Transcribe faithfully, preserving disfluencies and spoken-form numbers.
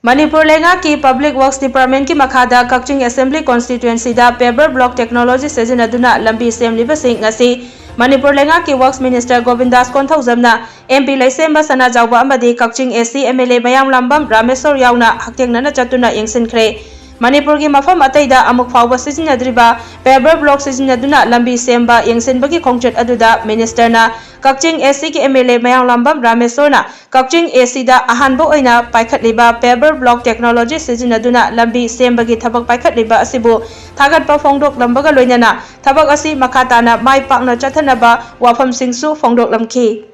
ꯃꯅꯤꯄꯨꯔ ꯂꯩꯉꯥꯛꯀꯤ Public Works Departmentꯀꯤ ꯃꯈꯥꯗ ꯀꯛꯆꯤꯡ Assembly Constituencyꯗ paver block technology ꯁꯤꯖꯤꯟꯅꯗꯨꯅ ꯂꯝꯕꯤ ꯁꯦꯝꯂꯤꯕꯁꯤꯡ ꯉꯁꯤ ꯃꯅꯤꯄꯨꯔ ꯂꯩꯉꯥꯛꯀꯤ Works Minister ꯒꯣꯕꯤꯟꯗꯥꯁ ꯀꯣꯟꯊꯧꯖꯝꯅ, MP ꯂꯩꯁꯦꯝꯕ ꯁꯅꯥꯖꯥꯎꯕ ꯑꯃꯗꯤ ꯀꯛꯆꯤꯡ AC MLA ꯃꯌꯥꯡꯂꯥꯝꯕꯝ ꯔꯥꯃꯦꯁꯣꯔ ꯌꯥꯎꯅ ꯍꯛꯊꯦꯡꯅꯅ ꯆꯠꯇꯨꯅ ꯌꯦꯡꯁꯤꯟꯈ꯭ꯔꯦ꯫ ꯃꯅꯤꯄꯨꯔꯒꯤ ꯃꯐꯝ ꯑꯇꯩꯗ ꯑꯃꯨꯛ ꯐꯥꯎꯕ ꯁꯤꯖꯤꯟꯅꯗ꯭ꯔꯤꯕ paver block ꯁꯤꯖꯤꯟꯅꯗꯨꯅ ꯂꯝꯕꯤ ꯁꯦꯝꯕ ꯌꯦꯡꯁꯤꯟꯕꯒꯤ ꯈꯣꯡꯆꯠ ꯑꯗꯨꯗ ministerꯅ ꯀꯛꯆꯤꯡ ACꯒꯤ MLA ꯃꯌꯥꯡꯂꯥꯝꯕꯝ ꯔꯥꯃꯦꯁꯣꯔꯅ ꯀꯛꯆꯤꯡ ACꯗ ꯑꯍꯥꯟꯕ ꯑꯣꯏꯅ ꯄꯥꯏꯈꯠꯂꯤꯕ paver block technology ꯁꯤꯖꯤꯟꯅꯗꯨꯅ ꯂꯝꯕꯤ ꯁꯦꯝꯕꯒꯤ ꯊꯕꯛ ꯄꯥꯏꯈꯠꯂꯤꯕ ꯑꯁꯤꯕꯨ ꯊꯥꯒꯠꯄ ꯐꯣꯡꯗꯣꯛꯂꯝꯕꯒ ꯂꯣꯏꯅꯅ ꯊꯕꯛ ꯑꯁꯤ ꯃꯈꯥ ꯇꯥꯅ ꯃꯥꯏ ꯄꯥꯛꯅ ꯆꯠꯊꯅꯕ ꯋꯥꯐꯝꯁꯤꯡꯁꯨ ꯐꯣꯡꯗꯣꯛꯂꯝꯈꯤ꯫